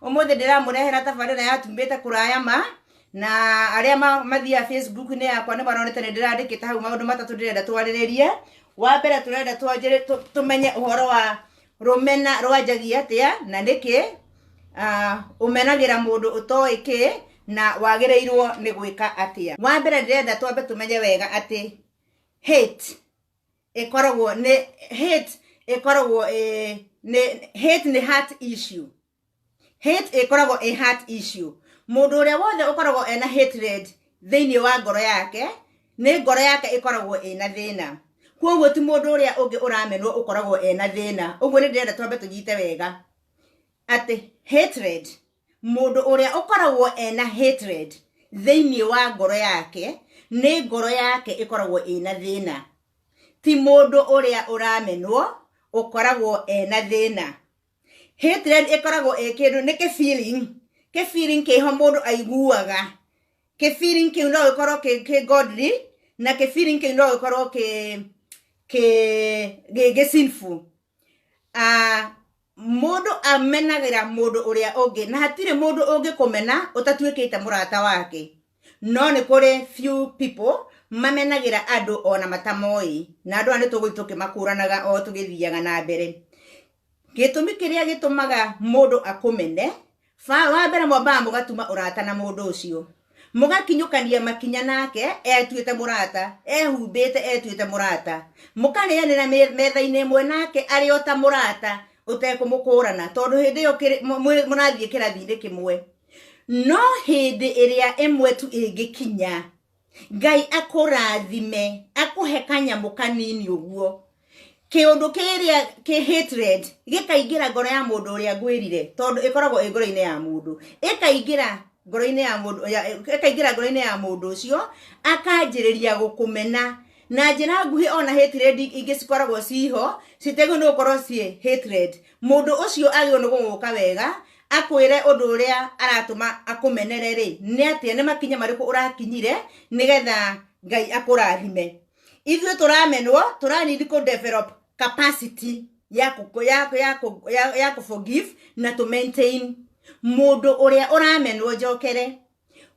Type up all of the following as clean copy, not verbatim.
Ũmũthĩ ndĩramũrehera tabarĩra yatumĩte kũraya ma na arĩa mathiaga Facebook-inĩ yakwa nĩ maronete nĩ ndĩrandĩkĩte hau maũndũ matatũ ndĩrenda twarĩrĩrie. Wa mbere tũrenda tũmenye ũhoro wa rũmena rwanjagia atĩa na nĩkĩ, ũmenagĩra mũndũ ũtoĩ kĩ na wagĩrĩirwo nĩ gwĩka atĩa. Wa mbere ndĩrenda twambe tũmenye wega atĩ hate ĩkoragwo nĩ hate ĩkoragwo ĩ nĩ hate nĩ heart issue. Hate ĩkoragwo ĩ heart issue. Mũndũ ũrĩa wothe ũkoragwo ena hatred thĩinĩ wa ngoro yake, nĩ ngoro yake ĩkoragwo ĩna thĩna. Kwoguo ti mũndũ ũrĩa ũngĩ ũramenwo ũkoragwo ena thĩna. Ũguo nĩ ndĩrenda twambe tũnyite wega atĩ hatred, mũndũ ũrĩa ũkoragwo ena hatred thĩinĩ wa ngoro yake, nĩ ngoro yake ĩkoragwo ĩna thĩna. Ti mũndũ ũrĩa ũramenwo ũkoragwo ena thĩna. Hatred ĩkoragwo ĩ kĩndũ, nĩ kĩ feeling, kĩ feeling kĩho mũndũ aiguaga. Kĩ feeling kĩu no gĩkorwo kĩ godly, na kĩ feeling kĩu no gĩkorwo kĩ sinful. Mũndũ amenagĩra mũndũ ũrĩa ũngĩ, na hatirĩ mũndũ ũngĩkũmena ũtatuĩkĩte mũrata wake. No nĩ kũrĩ few people mamenagĩra andũ ona matamoĩ, na andũ aya nĩ tũgũthiĩ tũkĩmakũranaga o tũgĩthiaga na mbere. Gĩtũmi kĩrĩa gĩtũmaga mũndũ akũmene, wa mbere mwambaga mũgatuma ũrata na mũndũ ũcio. Mũgakinyũkania makinya nake etuĩte mũrata, ehumbĩte etuĩte mũrata. Mũkarĩanĩra metha-inĩ ĩmwe nake arĩ o ta mũrata ũtekũmũkũrana, tondũ hĩndĩ ĩyo mũrathiĩ kĩrathi-inĩ kĩmwe. No hĩndĩ ĩrĩa ĩmwe tu ĩngĩkinya, Ngai akũrathime, akũhe kanyamũ kanini ũguo, kĩũndũ kĩrĩa kĩ hatred gĩkaingĩra ngoro ya mũndũ ũrĩa ngwĩrire, tondũ ĩkoragwo ĩ ngoro-inĩ ya mũndũ, ĩkaingĩra ngoro-inĩ ya mũndũ, ya, ĩkaingĩra ngoro-inĩ ya mũndũ ũcio, akanjĩrĩria gũkũmena na njĩra nguhĩ. Ona hatred ingĩ cikoragwo ciho citegwo nĩ gũkorwo ciĩ hatred. Mũndũ ũcio agĩrĩirwo nĩ gũgũka wega akwĩre ũndũ ũrĩa aratũma akũmenere rĩ nĩ atĩa, nĩ makinya marĩkũ ũrakinyire nĩgetha Ngai akũrathime. Ithuĩ tũramenwo tũranidi kũ develop capacity ya kũ forgive na to maintain mũndũ ũrĩa ũramenwo. Njokere,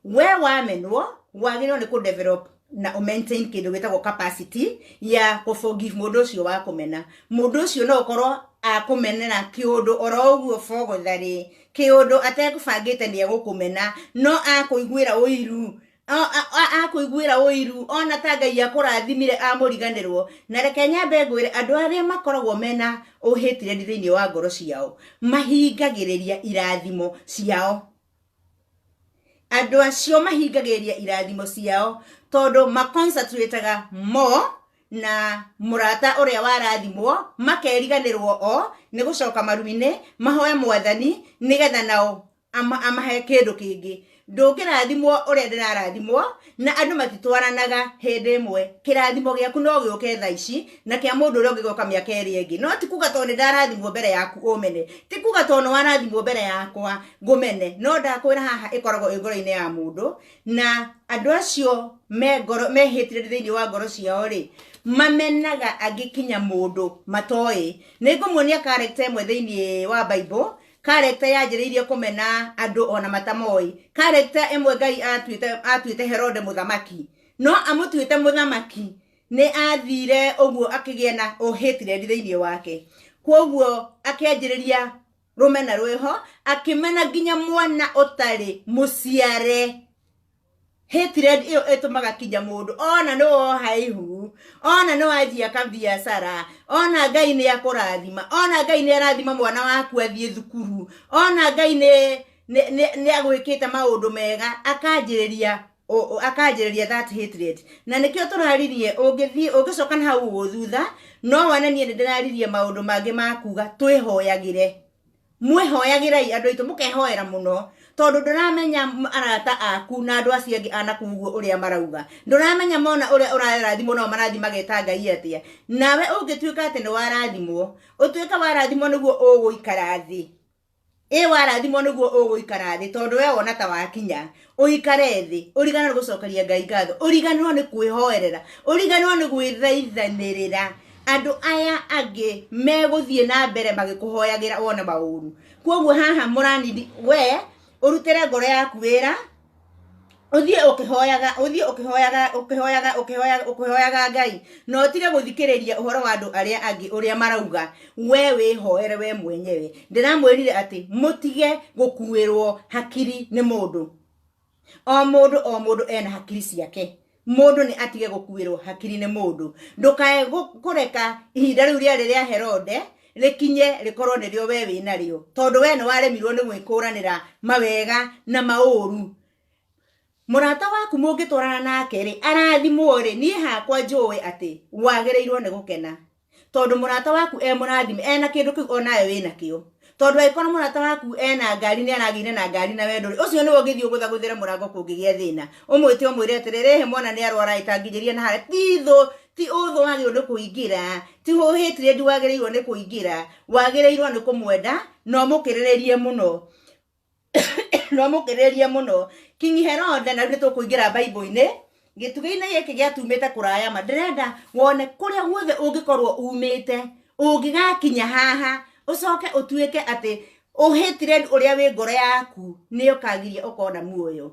we wamenwo wagĩrĩirwo nĩ kũ develop na ũ maintain kĩndũ gĩtagwo capacity ya kũ forgive mũndũ ũcio wa kũmena. Mũndũ ũcio no ũkorwo akũmenera kĩũndũ oro ũguo bogotharĩ, kĩũndũ atekũbangĩte nĩ egũkũmena, no akũiguĩra ũiru, akũiguĩra ũiru ona ta Ngai akũrathimire amũriganĩrwo. Na reke nyambe ngwĩre, andũ arĩa makoragwo mena ũhĩtire thĩinĩ wa ngoro ciao mahingagĩrĩria irathimo ciao. Andũ acio mahingagĩrĩria irathimo ciao tondũ maconcentrataga more na mũrata ũrĩa warathimwo, makeriganĩrwo o nĩ gũcoka maru-inĩ mahoe Mwathani nĩgetha nao amahe kĩndũ kĩngĩ. Ndũngĩrathimwo ũrĩa ndĩrarathimwo, na andũ matitwaranaga hĩndĩ ĩmwe. Kĩrathimo gĩaku no gĩũke thaa ici na kĩa mũndũ ũrĩa ũngĩ gĩgoka mĩaka ĩrĩa ĩngĩ. No ti kuga tondũ nĩ ndarathimwo mbere yaku ũmene, ti kuga tondũ nĩ warathimwo mbere yakwa ngũmene. No ndakwĩra haha ĩkoragwo ĩ ngoro-inĩ ya mũndũ, na andũ acio me ngoro mehĩtire thĩinĩ wa ngoro ciao rĩ, mamenaga angĩ kinya mũndũ matoĩ. Nĩ ngũmuonia character ĩmwe thĩinĩ wa Bible, character yanjĩrĩirie kũmena andũ ona matamoĩ. Character ĩmwe Ngai atuĩte Herode mũthamaki, no amũtuĩte mũthamaki nĩ athire ũguo akĩgĩa na hatred thĩinĩ wake, kwoguo akĩanjĩrĩria rũmena rwĩho, akĩmena nginya mwana ũtarĩ mũciare. Hatred ĩyo ĩtũmaga kinya mũndũ ona nĩ woha ihu, ona nĩ wanjia kabiacara, ona Ngai nĩ akũrathima, ona Ngai nĩ arathima mwana waku athiĩ thukuru, ona Ngai nĩ agwĩkĩte maũndũ mega, akanjĩrĩria that hatred. Na nĩkĩo tũraririe, ũngĩthiĩ ũngĩcoka na hau ũguo thutha no wone niĩ nĩ ndĩraririe maũndũ mangĩ ma kuga twĩhoyagĩre. Mwĩhoyagĩrei andũ aitũ, mũkehoera mũno, tondũ ndũramenya arata aku na andũ acio angĩ anaku ũguo ũrĩa marauga. Ndũramenya mona ũrĩa ũrarathimwo nao marathiĩ mageta Ngai atĩa. Nawe ũngĩtuĩka atĩ nĩ warathimwo, ũtuĩke warathimwo nĩguo ũgũikara thĩ. Ĩ warathimwo nĩguo ũgũikara thĩ, tondũ we wona ta wakinya ũikare thĩ, ũriganĩrwo gũcokeria Ngai ngatho, ũriganĩrwo nĩ kwĩhoerera, ũriganĩrwo nĩ gwĩthaithanĩrĩra. Andũ aya angĩ megũthiĩ na mbere magĩkũhoyagĩra wone maũru. Koguo haha mũranidi we ũrutĩre ngoro yaku wĩra, ũthiĩ ũkĩhoyaga, ũthiĩ ũkĩhoyaga, ũkĩhoyaga, ũkĩhoyaga, ũkĩhoyaga Ngai, na ũtige gũthikĩrĩria ũhoro wa andũ arĩa angĩ ũrĩa marauga. We wĩhoere we mwenyewe. Ndĩramwĩrire atĩ mũtige gũkuĩrwo hakiri nĩ mũndũ. O mũndũ o mũndũ ena hakiri ciake. Mũndũ nĩ atige gũkuĩrwo hakiri nĩ mũndũ. Ndũkae kũreka ihinda rĩu rĩarĩ rĩa Herode rĩkinye rĩkorwo nĩrĩo we wĩnarĩo, tondũ we nĩ waremirwo nĩ gwĩkũranĩra mawega na maũru. Mũrata waku mũngĩtwarana nake rĩ, arathimwo rĩ, niĩ hakwa njũĩ atĩ wagĩrĩirwo nĩ gũkena, tondũ mũrata waku e mũrathime, ena kĩndũ kĩu onawe wĩnakĩo. Tondũ angĩkorwo mũrata waku ena ngari, nĩ aragĩire na ngari na wendo rĩ, ũcio nĩwe ũngĩthiĩ ũgũthagũthĩre mũrango kũngĩgĩa thĩna, ũmwĩte ũmwĩre atĩrĩrĩ, ĩhĩ mwana nĩ arwara ĩ, tanginyĩria na harĩa. Ti thũ, ti ũthũ wagĩrĩirwo nĩ kũingĩra, ti hatred wagĩrĩirwo nĩ kũingĩra, wagĩrĩirwo nĩ kũmwenda na ũmũkĩrĩrĩrie mũno. Na ũmũkĩrĩrĩrie mũno. King Herode, na rĩu nĩ tũkũingĩra Bible-inĩ, gĩtugĩ-inĩ gĩkĩ gĩatumĩte kũraya ma, ndĩrenda wone kũrĩa guothe ũngĩkorwo umĩte, ũngĩgakinya haha, ũcoke ũtuĩke atĩ hatred ũrĩa wĩ ngoro yaku nĩ ũkagiria ũkona muoyo.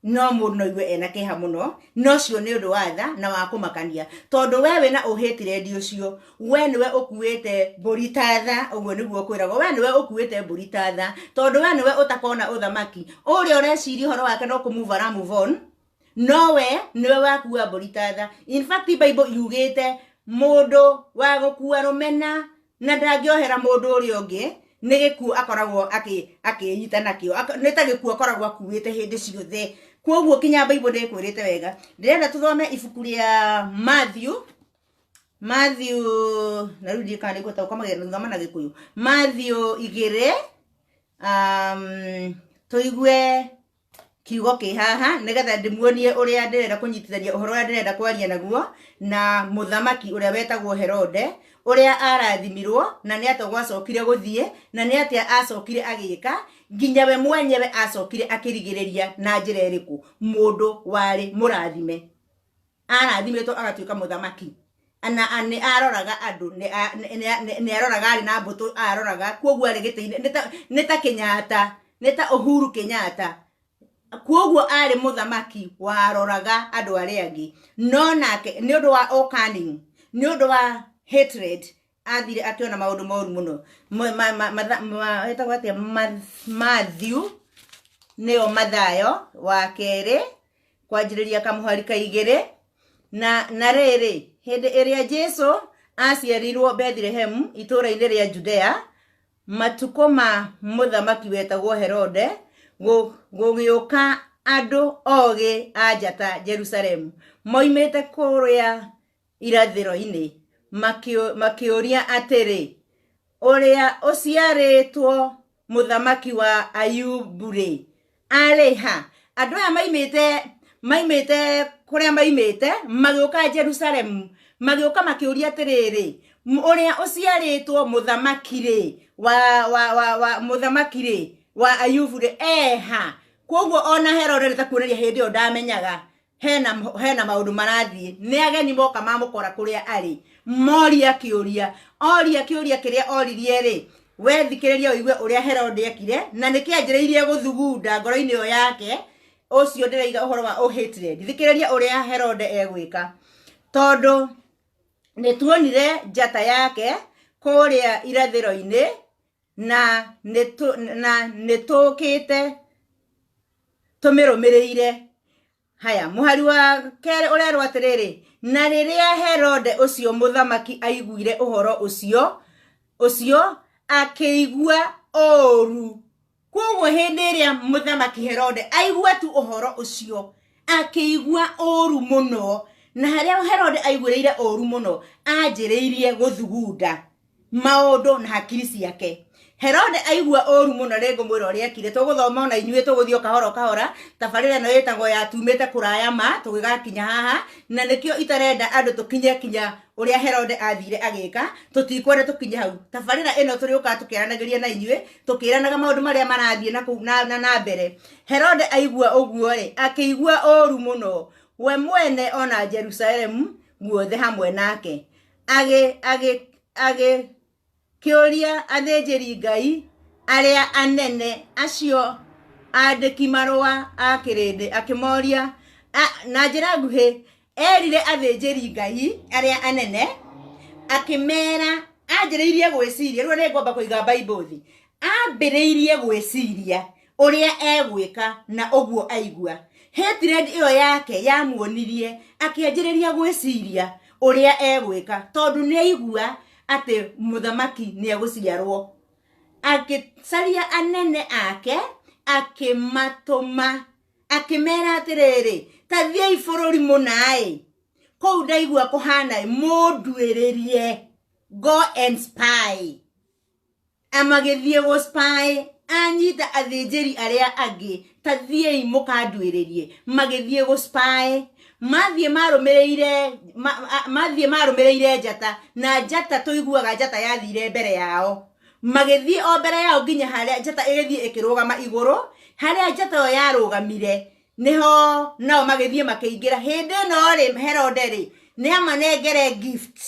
No mũndũ no igue ena kĩeha mũno, no ũcio nĩ ũndũ wa tha na wa kũmakania, tondũ we wĩna ũhatred ũcio, we nĩwe ũkuĩte mbũri ta tha, ũguo nĩguo kwĩragwo, we nĩwe ũkuĩte mbũri ta tha, tondũ we nĩwe ũtakona ũthamaki. Ũrĩa ũreciria ũhoro wake no kũ move ara move on, no we nĩwe wakua mbũri ta tha. In fact Bible yugĩte mũndũ wa gũkua rũmena na ndangĩohera mũndũ ũrĩa ũngĩ, nĩ gĩkuũ akoragwo akĩnyita nakĩo, nĩ ta gĩkuũ akoragwo akuĩte hĩndĩ ciothe. Koguo kinya Bible nĩ ĩkwĩrĩte wega. Ndĩrenda tũthome ibuku rĩa Matthew, Matthew, na rĩu ndiũĩ kana nĩngũhota gũthoma na Gĩkũyũ. Matthew 2, tũigue kiugo kĩ haha nĩgetha ndĩmuonie ũrĩa ndĩrenda kũnyitithania ũhoro ũrĩa ndĩrenda kwaria naguo na mũthamaki ũrĩa wetagwo Herode, ũrĩa arathimirwo na nĩ atĩa gwacokire gũthiĩ na nĩ atĩa acokire agĩka nginya we mwenyewe acokire akĩrigĩrĩria na njĩra ĩrĩkũ mũndũ warĩ mũrathime arathimĩtwo agatuĩka mũthamaki na nĩ aroraga andũ, nĩ aroraga, arĩ na mbũtũ aroraga, koguo arĩ gĩtĩ-inĩ nĩ ta Kenyatta, nĩ ta Uhuru Kenyatta. Koguo arĩ mũthamaki waroraga andũ arĩa angĩ, no nake nĩ ũndũ wa cunning, nĩ ũndũ wa hatred, athire akĩona maũndũ moru mũno. Ĩtagwo atĩa? Matthew nĩyo Mathayo wa kerĩ kwanjĩrĩria kamũhari ka 2. Na rĩrĩ, hĩndĩ ĩrĩa Jesu aciarirwo Bethilehemu itũũra-inĩ rĩa Judea, matukũ ma mũthamaki wetagwo Herode, gũgĩũka andũ ogĩ a njata Jerusalemu moimĩte kũrĩa irathĩro-inĩ, makĩũria atĩrĩ, ũrĩa ũciarĩtwo mũthamaki wa Ayubu-rĩ, arĩ ha? Andũ aya maimĩte kũrĩa maimĩte, magĩũka Jerusalemu, magĩũka makĩũria atĩrĩrĩ, ũrĩa ũciarĩtwo mũthamaki-rĩ, wa mũthamaki-rĩ, wa Ayubu-rĩ, eha? Koguo ona Herode nĩ ta kuonania hĩndĩ ĩyo ndamenyaga hena maũndũ marathiĩ. Nĩ ageni moka mamũkora kũrĩa arĩ, moria kĩũria, oria kĩũria kĩrĩa oririe rĩ, we thikĩrĩria ũigue ũrĩa Herode ekire na nĩ kĩanjĩrĩirie gũthugunda ngoro-inĩ ĩyo yake. Ũcio ndĩraiga ũhoro wa hatred. Thikĩrĩria ũrĩa Herode egwĩka, tondũ nĩ tuonire njata yake kũrĩa irathĩro-inĩ na nĩ tũkĩte tũmĩrũmĩrĩire. Haya, mũhari wa kerĩ ũrerwo atĩrĩrĩ, na rĩrĩa Herode ũcio mũthamaki aiguire ũhoro ũcio akĩigua ũũru. Koguo hĩndĩ ĩrĩa mũthamaki Herode aigua tu ũhoro ũcio, akĩigua ũũru mũno. Na harĩa Herode aiguĩrĩire ũũru mũno, anjĩrĩirie gũthugunda maũndũ na hakiri ciake. Herode aigua ũru mũno, rĩngĩ mwĩra ũrĩa ekire, tũgũthoma ona inyuĩ, tũgũthiĩ o kahora o kahora. Tabarĩra ĩno ĩtagwo ya tumĩte kũraya ma tũgĩgakinya haha, na nĩkĩo itarenda andũ tũkinye kinya ũrĩa Herode athire agĩka, tũtikwenda tũkinye hau. Tabarĩra ĩno tũrĩũkaga tũkĩaranagĩria na inyuĩ, tũkĩranaga maũndũ marĩa marathiĩ na kũu na mbere. Herode aigua ũguo rĩ, akĩigua ũru mũno we mwene ona Jerusalemu guothe hamwe nake. Agĩkĩũria athĩnjĩri Ngai Arĩa anene acio andĩki marũa a kĩrĩndĩ akĩmoria na njĩra nguhĩ erire athĩnjĩri Ngai arĩa anene akĩmera anjĩrĩirie gwĩciria rĩu nĩ ngwamba kũiga Bible thĩ ambĩrĩirie gwĩciria ũrĩa egwĩka na ũguo aigua hatred ĩyo yake yamuonirie akĩanjĩrĩria gwĩciria ũrĩa egwĩka tondũ nĩ aigua atĩ mũthamaki nĩ egũciarwo agĩcaria anene ake akĩmatũma akĩmera atĩrĩrĩ ta thiĩi bũrũri mũna-ĩ kũu ndaigua kũhana mũnduĩrĩrie go and spy amagĩthiĩ gũ spy anyita athĩnjĩri arĩa angĩ ta thiĩi mũkanduĩrĩrie magĩthiĩ gũ spy mathiĩ marũmĩrĩire mathiĩ marũmĩrĩire njata na njata tũiguaga njata yathire mbere yao magĩthiĩ o mbere yao nginya harĩa njata ĩgĩthiĩ ĩkĩrũgama igũrũ harĩa njata ĩyo yarũgamire nĩho nao magĩthiĩ makĩingĩra hĩndĩ ĩno rĩ Herode rĩ nĩ amanengere gift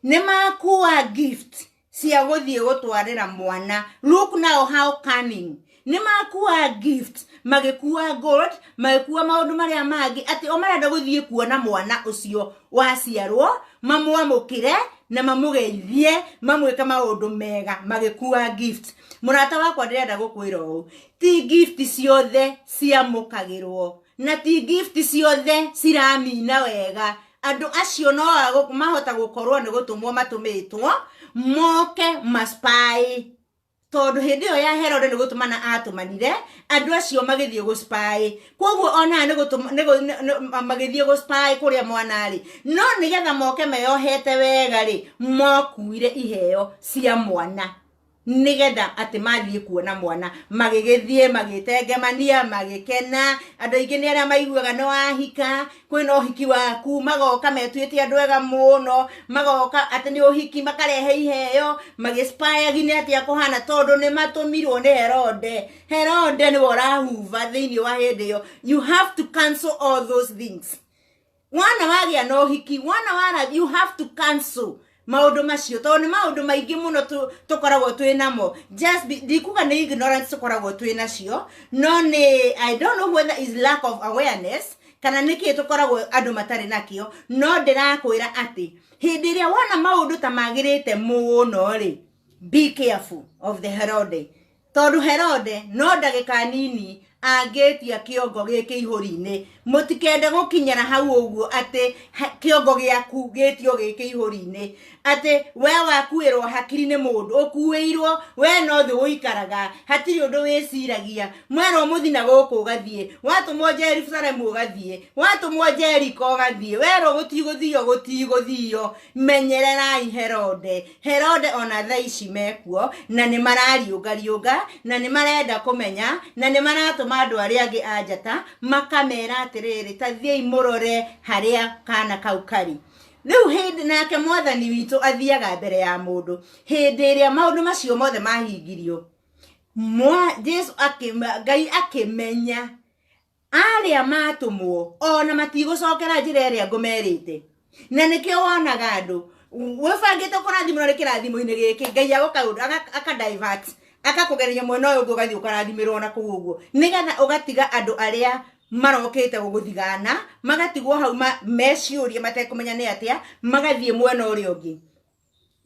nĩ makua gift cia gũthiĩ gũtwarĩra mwana look now how cunning nĩ makua gift magĩkua gold magĩkua maũndũ marĩa mangĩ atĩ o marenda gũthiĩ kuona mwana ũcio waciarwo mamwamũkĩre na mamũgeithie mamwĩke maũndũ mega magĩkua gift mũrata wakwa ndĩrenda gũkwĩra ũũ ti gift ciothe ciamũkagĩrwo na ti gift ciothe ciramina wega andũ acio no mahota gũkorwo nĩ gũtũmwo matũmĩtwo moke maspai tondũ hĩndĩ ĩyo ya Herode nĩ gũtũmana atũmanire andũ acio magĩthiĩ gũ spy koguo ona nĩ gũtũma magĩthiĩ gũ spy kũrĩa mwana rĩ no nĩgetha moke meyohete wega rĩ mokuire iheo cia mwana nigetha atĩ mathiĩ kuona mwana magĩgĩthiĩ magĩtengemania magĩkena andũ aingĩ nĩ arĩa maiguaga nĩ wahika kwĩna ũhiki waku magoka metuĩte andũ ega mũno magoka atĩ nĩ ũhiki makarehe iheo magĩspayagi nĩ atĩa kũhana tondũ nĩ matũmirwo nĩ Herode Herode nĩwe ũrahuba thĩinĩ wa hĩndĩ ĩyo you have to cancel all those things wana wagĩa na ũhiki wana wara you have to cancel maũndũ macio tondũ nĩ maũndũ maingĩ mũno tũkoragwo twĩ namo just be, ndikuga nĩ ignorance tũkoragwo twĩ nacio no nĩ i don't know whether is lack of awareness kana nĩkĩ tũkoragwo andũ matarĩ nakĩo no ndĩrakwĩra atĩ hĩndĩ ĩrĩa wona maũndũ ta magĩrĩte mũno rĩ be careful of the Herode Tondũ Herode no ndagĩka nini angĩtia kĩongo gĩkĩ ihũri-inĩ. Mũtikende gũkinyĩra hau ũguo atĩ kĩongo gĩaku gĩtio gĩkĩ ihũri-inĩ. Atĩ we wakuĩrwo hakiri nĩ mũndũ, ũkuĩirwo we no thĩ ũikaraga, hatirĩ ũndũ wĩciragia. Mwerwo mũthi na gũkũ ũgathiĩ, watũmwo Jerusalemu ũgathiĩ, watũmwo Jeriko ũgathiĩ, werwo gũtigũthio gũtigũthio. Menyererai Herode. Herode ona thaa ici mekuo na nĩ marariũngariũnga na nĩ marenda kũmenya na nĩ maratũma andũ arĩa angĩ a njata makamera atĩrĩrĩ, ta thiĩi mũrore harĩa kana kau karĩ. Rĩu hĩndĩ nake mwathani witũ athiaga mbere ya mũndũ hĩndĩ ĩrĩa maũndũ macio mothe mahingirio Jesu Ngai akĩmenya arĩa matũmwo ona matigũcokera njĩra ĩrĩa ngũmerĩte na nĩkĩo wonaga andũ wĩbangĩte kũrathimwo nĩ kĩrathimo-inĩ gĩkĩ ngai agoka aka divert akakũgereria mwena ũyũ ũngĩ ũgathiĩ ũkarathimĩrwo na kũu ũguo nĩgetha ũgatiga andũ arĩa marokĩte gũgũthigana magatigwo hau meciũrie matekũmenya nĩ atĩa magathiĩ mwena ũrĩa ũngĩ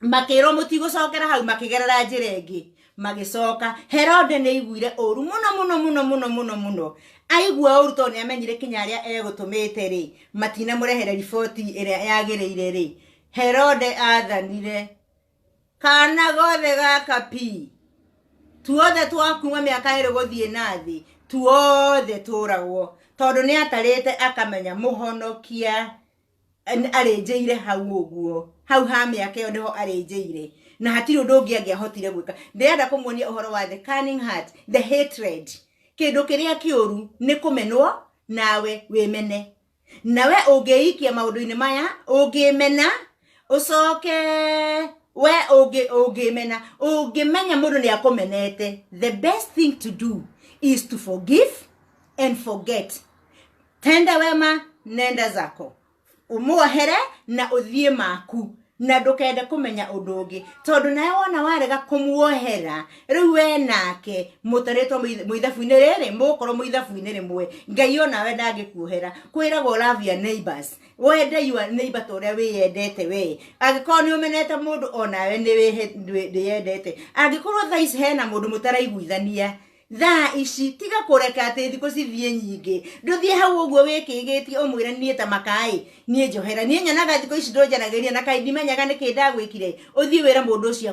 makĩrwo mũtigũcokera hau makĩgerera njĩra ĩngĩ magĩcoka Herode nĩ aiguire ũru mũno mũno mũno mũno mũno mũno aigua ũru tondũ nĩ amenyire kinya arĩa egũtũmĩte rĩ matinamũrehere riboti ĩrĩa yagĩrĩire rĩ Herode athanire kana gothe gaka pi tuothe twa kuma mĩaka ĩrĩ gũthiĩ na thĩ tuothe tũragwo tondũ nĩ atarĩte akamenya mũhonokia arĩnjĩire hau ũguo hau ha mĩaka ĩyo nĩho arĩnjĩire na hatirĩ ũndũ ũngĩ angĩahotire gwĩka ndĩrenda kũmuonia ũhoro wa the cunning heart the hatred kĩndũ kĩrĩa kĩũru nĩ kũmenwo nawe wĩmene nawe ũngĩikia maũndũ-inĩ maya ũngĩmena ũcoke we ũngĩmena ũngĩmenya mũndũ nĩ akũmenete the best thing to do is to forgive and forget tenda wema nenda zako umuohere na uthie maku Na ndũkende kũmenya ũndũ ũngĩ, tondũ nawe wona warega kũmuohera, rĩu we nake mũtarĩtwo mũithabu-inĩ rĩrĩ, mũgũkorwo mũithabu-inĩ rĩmwe. Ngai onawe ndangĩkuohera. Kwĩragwo love your neighbors, wende your neighbor ta ũrĩa wĩyendete we. Angĩkorwo nĩ ũmenete mũndũ, onawe nĩ wĩyendete. Angĩkorwo thaa ici hena mũndũ mũtaraiguithania thaa ici, tiga kũreka atĩ thikũ cithiĩ nyingĩ. Ndũthiĩ hau ũguo wĩkĩgĩtie ũmwĩre, "Niĩ ta makaĩ, niĩ njohera, niĩ nyonaga thikũ ici ndũnjaragĩria na kaĩ ndimenyaga nĩkĩ ndagwĩkire." Ũthiĩ wĩre mũndũ ũcio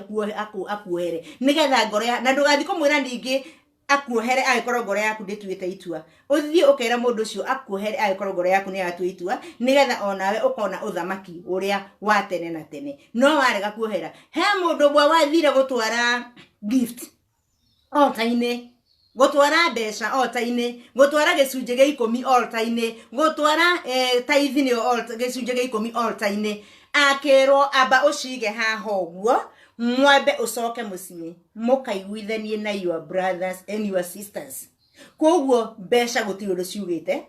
akuohere nĩgetha ngoro ya na ndũgathiĩ kũmwĩra ningĩ akuohere angĩkorwo ngoro yaku ndĩtuĩte itua. Ũthiĩ ũkera mũndũ ũcio akuohere angĩkorwo ngoro yaku nĩ yatua itua, nĩgetha onawe ũkona ũthamaki ũrĩa wa tene na tene. No warega kuohera, he mũndũ ũmwe wathire gũtwara gift altar-inĩ, gũtwara mbeca altar-inĩ, gũtwara gĩcunjĩ gĩa 10 altar-inĩ, gũtwara tithe nĩyo gĩcunjĩ gĩa 10 altar-inĩ. Akĩrwo, "Amba ũcige haha ũguo, mwambe ũcoke mũciĩ mũkaiguithanie na your brothers and your sisters." Koguo mbeca gũtirĩ ũndũ ciugĩte.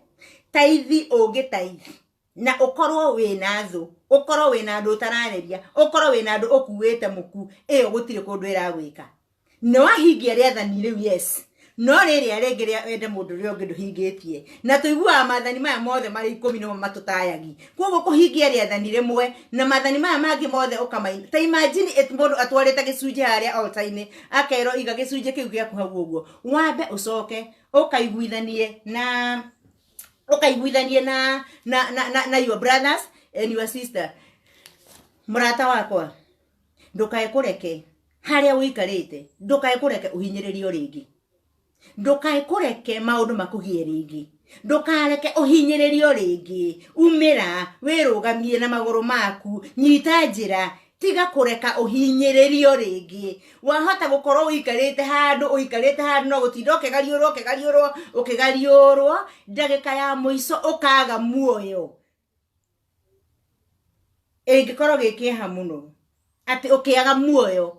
Tithe, ũngĩ tithe na ũkorwo wĩna thũ, ũkorwo wĩna andũ ũtararĩria, ũkorwo wĩna andũ ũkuĩte mũku, ĩyo gũtirĩ kũndũ ĩragwĩka. Nĩ wahingia rĩathani rĩu, yes, no rĩrĩa rĩngĩ rĩa wende mũndũ ũrĩa ũngĩ ndũhingĩtie. Na tũiguaga maathani maya mothe marĩ 10 nĩmo matũtayagi. Koguo kũhingia rĩathani rĩmwe na maathani maya mangĩ mothe ũkamaina. Ta imagine it, mũndũ atwarĩte gĩcunjĩ harĩa altar-inĩ, akerwo, "Iga gĩcunjĩ kĩu gĩaku hau ũguo, wambe ũcoke ũkaiguithanie na your brothers and your sister." Mũrata wakwa, ndũkae kũreke harĩa ũikarĩte, ndũkae kũreke ũhinyĩrĩrio rĩngĩ, ndũkae kũreke maũndũ makũgie rĩngĩ, ndũkareke ũhinyĩrĩrio rĩngĩ. Umĩra wĩrũgamie na magũrũ maku, nyita njĩra, tiga kũreka ũhinyĩrĩrio rĩngĩ. Wahota gũkorwo ũikarĩte handũ, ũikarĩte handũ no gũtinda ũkĩgariũrwo, ũkĩgariũrwo, ũkĩgariũrwo, ndagĩka ya mũico ũkaga muoyo. Ĩngĩkorwo gĩ kĩeha mũno atĩ ũkĩaga muoyo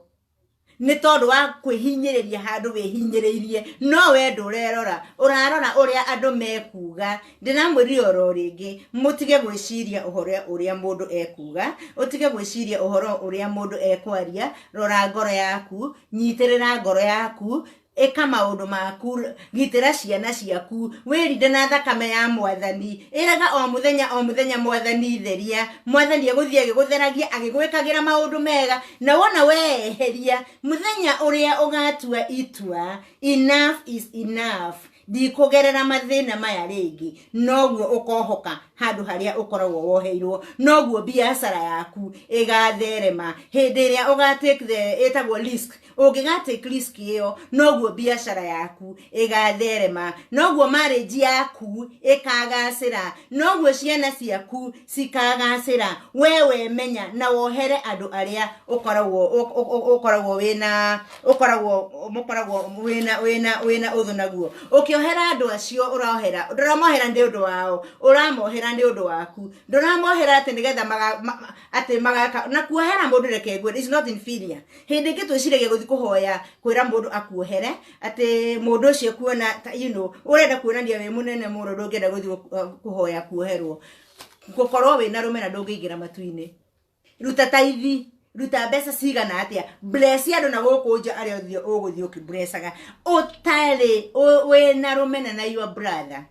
nĩ tondũ wa kwĩhinyĩrĩria handũ wĩhinyĩrĩirie, no we ndũrerora, ũrarora ũrĩa andũ mekuga. Ndĩramwĩrire oro rĩngĩ, mũtige gwĩciria ũhoro ũrĩa mũndũ ekuga, ũtige gwĩciria ũhoro ũrĩa mũndũ ekwaria. Rora ngoro yaku, nyitĩrĩra ngoro yaku, ĩka maũndũ maku, gitĩra ciana ciaku, wĩrinde na thakame ya Mwathani. Ĩraga o mũthenya o mũthenya, "Mwathani, theria." Mwathani egũthiĩ agĩgũtheragia, agĩgwĩkagĩra maũndũ mega. Na wona weeheria, mũthenya ũrĩa ũgatua itua, "Enough is enough, ndikũgerera mathĩna maya rĩngĩ," noguo ũkohoka handũ harĩa ũkoragwo woheirwo, noguo biacara yaku ĩgatherema. Hĩndĩ ĩrĩa ũga take the ĩtagwo risk, ũngĩga take risk ĩyo, noguo biacara yaku ĩgatherema, noguo marriage yaku ĩkagacĩra, noguo ciana ciaku cikagacĩra. We menya na wohere andũ arĩa ũkoragwo wĩna ũkoragwo mũkoragwo wĩna ũthũ naguo. Ũkĩohera andũ acio ũrohera, ndũramohera nĩ ũndũ wao, ũramohera nĩ ũndũ waku. Ndũramohera atĩ nĩgetha atĩ magaka na kuohera mũndũ. Reke ngwĩre, is not inferior. Hĩndĩ ĩngĩ twĩciragia gũthiĩ kũhoya kwĩra mũndũ akuohere atĩ mũndũ ũcio kuona ũrenda kuonania wĩ mũnene mũno, ndũngĩenda gũthiĩ kũhoya kuoherwo. Gũkorwo wĩna rũmena, ndũngĩingĩra matu-inĩ. Ruta tithe, ruta mbeca cigana atĩa, bless andũ na gũkũ nja arĩa ũthiĩ ũgũthiĩ ũkĩblessaga, ũtarĩ wĩna rũmena na your brother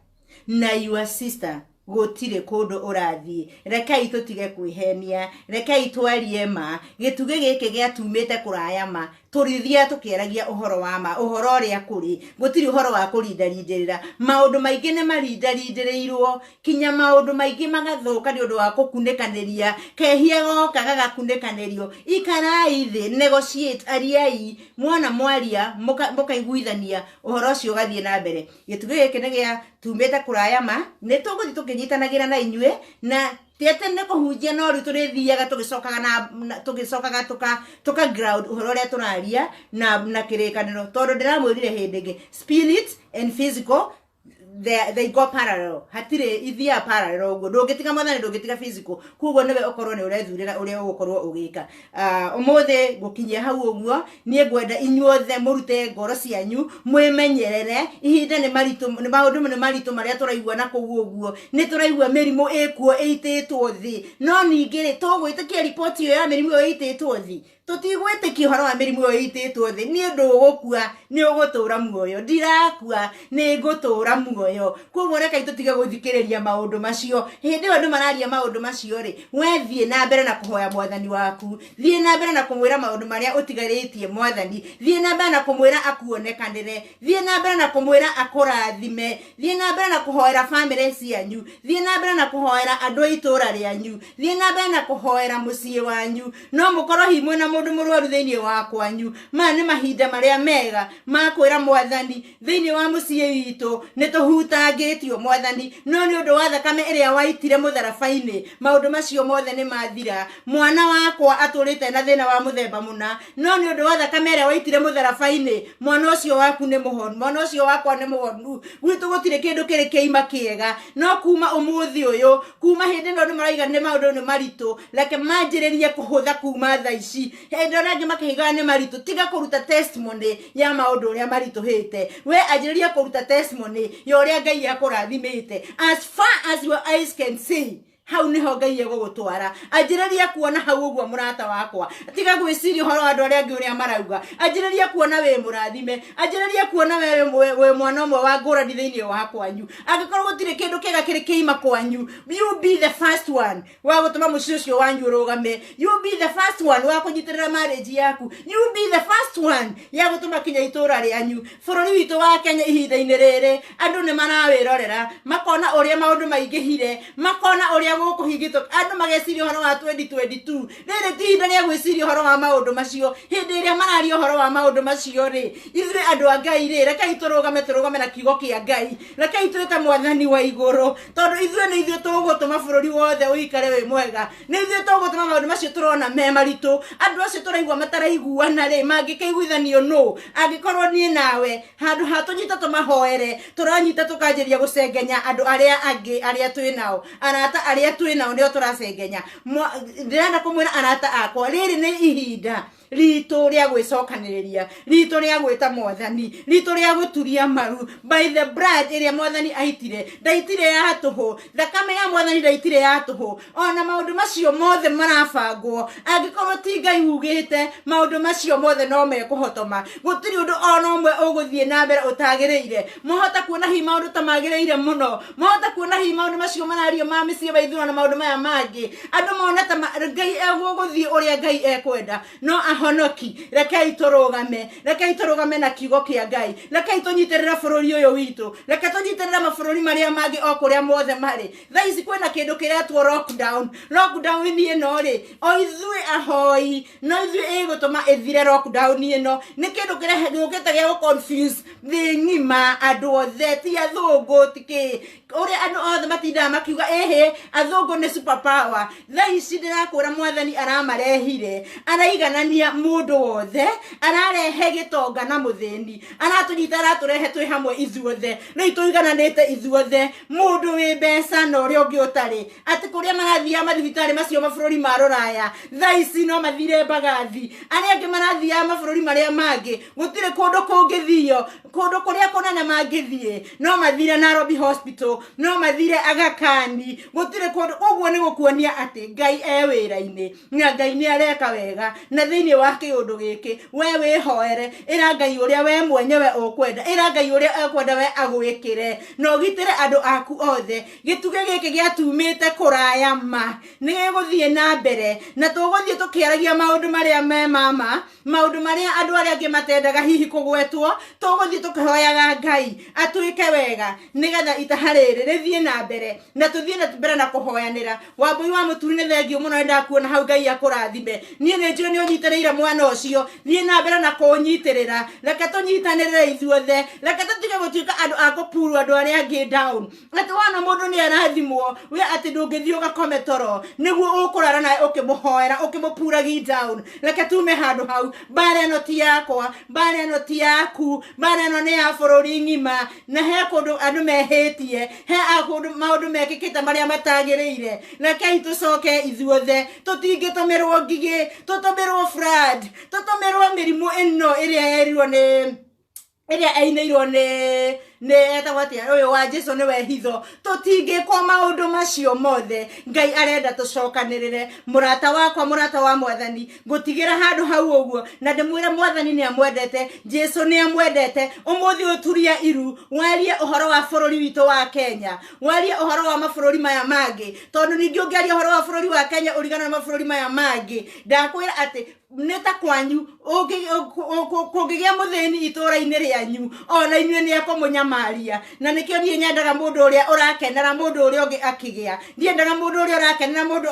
na your sister, gũtirĩ kũndũ ũrathiĩ. Rekei tũtige kwĩhenia, rekei twarie ma. Gĩtugĩ gĩkĩ gĩatumĩte kũraya ma, tũrĩthiaga tũkĩaragia ũhoro wa ma, ũhoro ũrĩa kũrĩ. Gũtirĩ ũhoro wa kũrindarindĩrĩra. Maũndũ maingĩ nĩ marindarindĩrĩirwo kinya maũndũ maingĩ magathũka nĩ ũndũ wa kũkunĩkanĩria. Kehia goka gagakunĩkanĩrio. Ikarai thĩ, negotiate, ariai. Mwana mwaria mũkaiguithania, ũhoro ũcio ũgathiĩ na mbere. Gĩtugĩ gĩkĩ nĩ gĩa tumĩte kũraya ma, nĩ tũgũthiĩ tũkĩnyitanagĩra na inyuĩ, na ti atĩ nĩ kũhunjia, no rĩu tũrĩthiaga tũgĩcokaga na tũgĩcokaga tũka ground ũhoro ũrĩa tũraria na kĩrĩkanĩro, tondũ ndĩramwĩrire hĩndĩ ĩngĩ, spirit and physical. they go parallel, hatirĩ ithiaga parallel ũguo. Ndũngĩtiga mwathani, ndũngĩtiga physical. Koguo nĩwe ũkorwo nĩ ũrethurĩra ũrĩa ũgũkorwo ũgĩka. Ũmũthĩ ngũkinyia hau ũguo. Niĩ ngwenda inyuothe mũrute ngoro cianyu, mwĩmenyerere. Ihinda nĩ maritũ, nĩ maũndũ nĩ maritũ marĩa tũraigua na kũu ũguo. Nĩ tũraigua mĩrimũ ĩkuo ĩitĩtwo thĩ, no ningĩ rĩ, tũgwĩtĩkia riboti ĩyo ya mĩrimũ ĩyo ĩitĩtwo thĩ? Tũtigwĩtĩkia ũhoro wa mĩrimũ ĩyo ĩitĩtwo thĩ. Niĩ ndũgũkua, nĩ ũgũtũra muoyo. Ndirakua, nĩ ngũtũra muoyo. Koguo rekei tũtige gũthikĩrĩria maũndũ macio. Hĩndĩ ĩyo andũ mararia maũndũ macio rĩ, we thiĩ na mbere na kũhoya mwathani waku, thiĩ na mbere na kũmwĩra maũndũ marĩa ũtigarĩtie mwathani, thiĩ na mbere na kũmwĩra akuonekanĩre, thiĩ na mbere na kũmwĩra akũrathime, thiĩ na mbere na kũhoera bamĩrĩ cianyu, thiĩ na mbere na kũhoera andũ a itũũra rĩanyu, thiĩ na mbere na kũhoera mũciĩ wanyu. No mũkorwo hihi mwĩna mũndũ mũrwaru thĩinĩ wa kwanyu. Maya nĩ mahinda marĩa mega ma kwĩra mwathani, thĩinĩ wa mũciĩ witũ nĩ tũhutangĩtio mwathani, no nĩ ũndũ wa thakame ĩrĩa waitire mũtharaba-inĩ, maũndũ macio mothe nĩ mathira. Mwana wakwa atũrĩte na thĩna wa mũthemba mũna, no nĩ ũndũ wa thakame ĩrĩa waitire mũtharaba-inĩ, mwana ũcio waku nĩ mũhonu, mwana ũcio wakwa nĩ mũhonu. Gwitũ gũtirĩ kĩndũ kĩrĩ kĩima kĩega, no kuma ũmũthĩ ũyũ, kuma hĩndĩ ĩno andũ maraiga nĩ maũndũ nĩ maritũ, reke manjĩrĩrie kũhũtha kuma thaa ici. Hĩndĩ ĩrĩa angĩ makĩhigaga nĩ maritũ, tiga kũruta testimony ya maũndũ ũrĩa maritũhĩte. We anjĩrĩria kũruta testimony ya ũrĩa Ngai akũrathimĩte. As far as your eyes can see, hau niho Ngai egũgũtwara. Anjĩrĩria kuona hau ũguo, mũrata wakwa. Tiga gwĩciria ũhoro wa andũ arĩa angĩ ũrĩa marauga. Anjĩrĩria kuona wĩ mũrathime, anjĩrĩria kuona we wĩ mwana ũmwe wa ngũrani thĩinĩ wa kwanyu. Angĩkorwo gũtirĩ kĩndũ kĩega kĩrĩ kĩima kwanyu, you be the first one wa gũtũma mũciĩ ũcio wanyu ũrũgame. You be the first one wa kũnyitĩrĩra marriage yaku. You be the first one ya gũtũma kinya itũra rĩanyu. Bũrũri witũ wa Kenya ihinda-inĩ rĩrĩ, andũ nĩ marawĩrorera, makona ũrĩa maũndũ maingĩhire, makona ũrĩa gũkũhingĩtwo, andũ mageciria ũhoro wa 2022. Rĩrĩ ti ihinda rĩa gwĩciria ũhoro wa maũndũ macio. Hĩndĩ ĩrĩa mararia ũhoro wa maũndũ macio rĩ, ithuĩ andũ a Ngai rĩ, rekei tũrũgame, tũrũgame na kiugo kĩa Ngai. Rekei twĩte mwathani wa igũrũ, tondũ ithuĩ nĩ ithuĩ tũgũtũma bũrũri wothe ũikare wĩ mwega. Nĩ ithuĩ tũgũtũma maũndũ macio tũrona me maritũ. Andũ acio tũraigua mataraiguana rĩ, mangĩkĩiguithanio nũ angĩkorwo niĩ nawe handũ ha tũnyite tũmahoere, tũranyita tũkanjĩria gũcengenya andũ arĩa angĩ arĩa twĩ nao, arata arĩa twĩ nao nĩo tũracengenya. Ndĩrenda kũmwĩra arata akwa, rĩrĩ nĩ ihinda ritũ rĩa gwĩcokanĩrĩria, ritũ rĩa gwĩta mwathani, ritũ rĩa gũturia maru. By the blood ĩrĩa mwathani aitire, ndaitire ya tũhũ. Thakame ya mwathani ndaitire ya tũhũ. Ona maũndũ macio mothe marabangwo, angĩkorwo ti Ngai ugĩte, maũndũ macio mothe no mekũhotoma. Gũtirĩ ũndũ ona ũmwe ũgũthiĩ na mbere ũtagĩrĩire. Mwahota kuona hihi maũndũ ta magĩrĩire mũno, mwahota kuona hihi maũndũ macio marario ma mĩciĩ maithurano na maũndũ maya mangĩ, andũ mona ta Ngai egũgũthiĩ ũrĩa Ngai ekwenda. No ahonoki, rekei tũrũgame, rekei tũrũgame na kiugo kĩa Ngai. Rekei tũnyitĩrĩre bũrũri ũyũ witũ, reke tũnyitĩrĩre mabũrũri marĩa mangĩ o kũrĩa mothe marĩ. Thaa ici kwĩna kĩndũ kĩretwo lockdown. Lockdown ĩno rĩ, o ithuĩ ahoi no ithuĩ ĩgũtũma ĩthire. Lockdown ĩno nĩ kĩndũ gĩũkĩte gĩa gũ confuse thĩ ng'ima, andũ othe, ti athũngũ, ti kĩ, ũrĩa andũ othe matindaga makiuga ĩhĩ athũngũ nĩ super power. Thaa ici ndĩrakwĩra, mwathani aramarehire, araiganania mũndũ wothe, ararehe gĩtonga na mũthĩni, aratũnyita, aratũrehe twĩ hamwe ithuothe. Rĩu tũigananĩte ithuothe, mũndũ wĩ mbeca na ũrĩa ũngĩ ũtarĩ. Atĩ kũrĩa marathiaga mathibitarĩ macio mabũrũri ma rũraya, thaa ici no mathire Mbagathi. Arĩa angĩ marathiaga mabũrũri marĩa mangĩ, gũtirĩ kũndũ kũngĩthio, kũndũ kũrĩa kũnene mangĩthiĩ no mathire Nairobi Hospital, no mathire Aga Khan, gũtirĩ kũndũ. Ũguo nĩ gũkuonia atĩ Ngai e wĩra-inĩ na Ngai nĩ areka wega. Na thĩinĩ wa kĩũndũ gĩkĩ, we wĩhoere, ĩra Ngai ũrĩa we mwenyewe ũkwenda, ĩra Ngai ũrĩa ekwenda we agwĩkĩre, na ũgitĩre andũ aku othe. Gĩtugĩ gĩkĩ gĩatumĩte kũraya ma nĩ gĩgũthiĩ na mbere, na tũgũthiĩ tũkĩaragia maũndũ marĩa me mama, maũndũ marĩa andũ arĩa angĩ matendaga hihi kũgwetwo. Tũgũthiĩ tũkĩhoyaga Ngai atwĩke wega, nĩgetha itaha rĩrĩ rĩthiĩ na mbere, na tũthiĩ na mbere na kũhoyanĩra. Wambui wa Mũturi, nĩ thengiũ mũno, nĩ ndakuona hau. Ngai akũrathime. Niĩ nĩ njũĩ nĩ ũnyitĩrĩire. Ũnyitirĩire mwana ũcio, thiĩ na mbere na kũnyitirĩra. Reke tũnyitanĩrĩre ithuothe, reke tũtige gũtuĩka andũ a kũpuru andũ arĩa angĩ down. Atĩ wona mũndũ nĩ arathimwo, we atĩ ndũngĩthiĩ ũgakome toro nĩguo ũkũrara nawe ũkĩmũhoera ũkĩmũpuragi down. Reke tume handũ hau. Mbara ĩno ti yakwa, mbara ĩno ti yaku, mbara ĩno nĩ ya bũrũri ng'ima. Na he kũndũ andũ mehĩtie, he kũndũ maũndũ mekĩkĩte marĩa matagĩrĩire. Rekei tũcoke ithuothe, tũtingĩtũmĩrwo ngigĩ, tũtũmĩrwo flood, tũtũmĩrwo mĩrimũ ĩno ĩrĩa yerirwo nĩ ĩrĩa ainĩirwo nĩ etagwo atĩa ũyũ wa Jesu nĩwe hitho. Tũtingĩkwo maũndũ macio mothe. Ngai arenda tũcokanĩrĩre. Mũrata wakwa, mũrata wa Mwathani, ngũtigĩra handũ hau ũguo na ndĩmwĩre Mwathani nĩ amwendete, Jesu nĩ amwendete. Ũmũthĩ ũturia iru warie ũhoro wa bũrũri witũ wa Kenya, warie ũhoro wa mabũrũri maya mangĩ, tondũ ningĩ ũngĩaria ũhoro wa bũrũri wa Kenya ũrigana na mabũrũri maya mangĩ. Ndakwĩra atĩ nĩ ta kwanyu kũngĩgĩa mũthĩni itũũra-inĩ rĩanyu, ona inyuĩ nĩ ekũmũnyamaria. Na nĩkĩo niĩ nyendaga mũndũ ũrĩa ũrakenera mũndũ ũrĩa ũngĩ akĩgĩa. Ndiendaga mũndũ ũrĩa ũrakenera mũndũ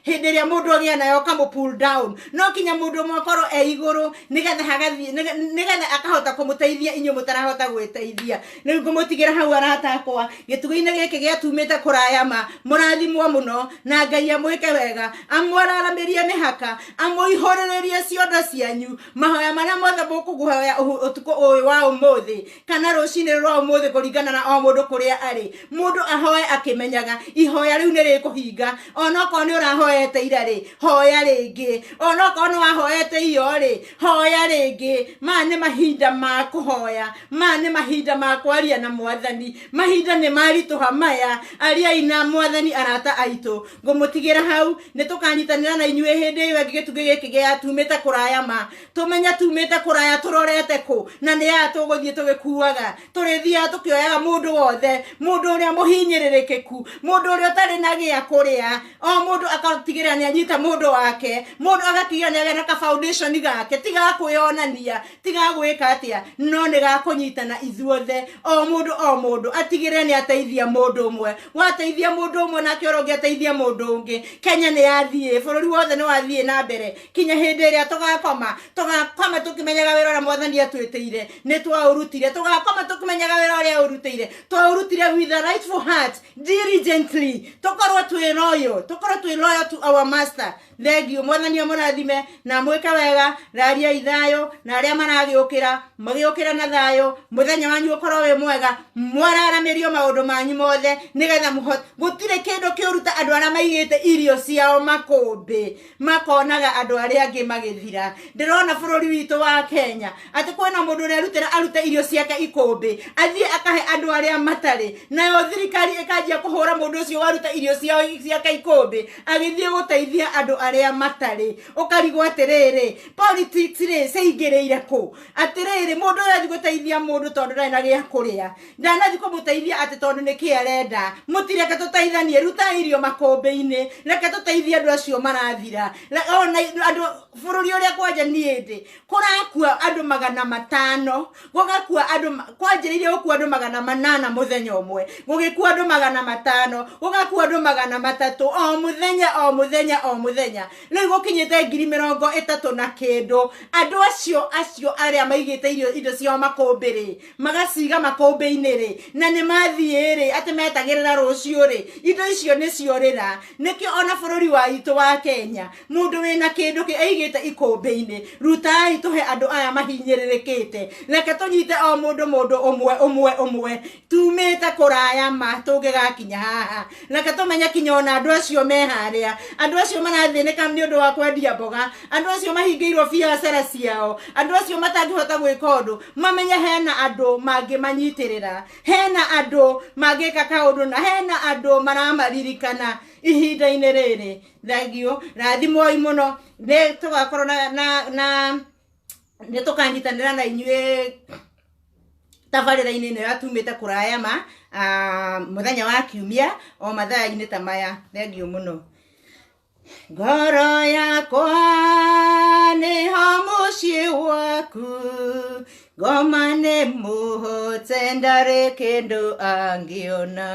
hĩndĩ ĩrĩa mũndũ agĩa nayo ũkamũ pull down. No kinya mũndũ ũmwe akorwo e igũrũ nĩgetha hagathiĩ, nĩgetha akahota kũmũteithia inyuĩ mũtarahota gwĩteithia. Rĩu ngũmũtigĩra hau arata akwa, gĩtugĩ-inĩ gĩkĩ gĩatumĩte kũraya ma. Mũrathimwo mũno na Ngai amwĩke wega, amwararamĩrie mĩhaka, amũihũrĩrĩrie ciondo cianyu. Mahoya marĩa mothe mũkũhoya ũtukũ ũyũ wa ũmũthĩ kana rũcinĩ rwa ũmũthĩ, kũringana na o mũndũ kũrĩa arĩ, mũndũ ahoe akĩmenyaga ihoya rĩu nĩ rĩkũhinga. Onokorwo nĩ ũrahoete ira rĩ, hoya rĩngĩ. Onokorwo nĩ wahoete iyo rĩ, hoya rĩngĩ. Maya nĩ mahinda ma kũhoya, maya nĩ mahinda ma kwaria na Mwathani. Mahinda nĩ maritũha maya, ariai na Mwathani. Arata aitũ, ngũmũtigĩra hau. Nĩ tũkanyitanĩra na inyuĩ hĩndĩ ĩyo ĩngĩ. Gĩtugĩ gĩkĩ gĩatumĩte kũraya ma, tũmenye tumĩte kũraya tũrorete kũ, na nĩ aya tũgũthiĩ tũgĩkuaga. Tũrĩthiaga tũkĩoyaga mũndũ wothe, mũndũ ũrĩa mũhinyĩrĩrĩkĩku, mũndũ ũrĩa ũtarĩ na gĩa kũrĩa. O mũndũ akatigĩrĩra nĩ anyita mũndũ wake, mũndũ agatigĩrĩra nĩ agĩa na ka foundation gake, tiga kwĩyonania, tiga gwĩka atĩa, no nĩ gakũnyitana ithuothe. O mũndũ, o mũndũ atigĩrĩre nĩ ateithia mũndũ ũmwe. Wateithia mũndũ ũmwe, nake ũrĩa ũngĩ ateithia mũndũ ũngĩ. Kenya nĩ yathiĩ, bũrũri wothe nĩ wathiĩ na mbere kinya hĩndĩ ĩrĩa tũgakoma. Tũgakoma tũkĩmenyaga wĩra ũrĩa Mwathani atwĩtĩire nĩ twaũrutire. Tũgakoma tũkĩmenyaga wĩra ũrĩa ũrutĩire twaũrutire with a rightful heart, diligently. Tũkorwo twĩ loyal, tũkorwo twĩ loyal to our master. Thengiũ. Mwathani amũrathime na mwĩke wega. Rariai thayũ na arĩa maragĩũkĩra, magĩũkĩra na thayũ. Mũthenya wanyu ũkorwo wĩ mwega, mwararamĩrio maũndũ manyu mothe nĩgetha mũhote. Gũtirĩ kĩndũ kĩũru ta andũ arĩa maigĩte irio ciao makũmbĩ makonaga andũ arĩa angĩ magĩthira. Ndĩrona bũrũri witũ wa Kenya atĩ kwĩna mũndũ ũrĩa arutĩra arute irio ciake ikũmbĩ athiĩ akahe andũ arĩa matarĩ, nayo thirikari ĩkanjia kũhũra mũndũ ũcio waruta irio ciao ciake ikũmbĩ agĩthiĩ gũteithia andũ arĩa matarĩ. Ũkarigwo atĩrĩrĩ, politics rĩ ciaingĩrĩire kũ? Atĩrĩrĩ, mũndũ ũyũ athiĩ gũteithia mũndũ tondũ ndarĩ na gĩa kũrĩa, ndanathiĩ kũmũteithia atĩ tondũ nĩ kĩ arenda. Mũtireke tũteithanie. Ruta irio makũmbĩ-inĩ, reke tũteithie andũ acio marathira. Ona andũ bũrũri ũrĩa kwanja niĩ ndĩ, kũrakua andũ 500, gũgakua andũ kwanjĩrĩirie gũkua andũ 800 mũthenya ũmwe, gũgĩkua andũ 500, gũgakua andũ 300 o mũthenya, o mũthenya, o mũthenya. Rĩu gũkinyĩte 30,000 na kĩndũ. Andũ acio arĩa maigĩte irio indo ciao makũmbĩ rĩ, magaciga makũmbĩ-inĩ rĩ, na nĩ mathiĩ rĩ, atĩ metagĩrĩra rũciũ rĩ, indo icio nĩ ciorĩra. Nĩkĩo ona bũrũri wa itũ wa Kenya, mũndũ wĩna kĩndũ kĩ aigĩte ikũmbĩ-inĩ, rutai tũhe andũ aya mahinyĩrĩrĩkĩte. Reke tũnyite o mũndũ, mũndũ ũmwe ũmwe ũmwe. Tumĩte kũraya ma tũngĩgakinya haha. Reke tũmenye kinya ona andũ acio me harĩa, andũ acio marathĩnĩka nĩ ũndũ wa kwendia mboga, andũ acio mahingĩirwo biacara ciao, andũ acio matangĩhota gwĩka ũndũ, mamenye hena andũ mangĩmanyitĩrĩra, hena andũ mangĩka kaũndũ, na hena andũ maramaririkana ihinda-inĩ rĩrĩ. Thengiũ, rathimwoi mũno. Nĩ tũgakorwo na nĩ tũkanyitanĩra na inyuĩ tabarĩra-inĩ ĩno ya tumĩte kũraya ma, mũthenya wa kiumia o mathaa-inĩ ta maya. Thengiũ mũno. Ngoro yakwa nĩho mũciĩ waku, ngoma nĩ mũhote, ndarĩ kĩndũ angĩona.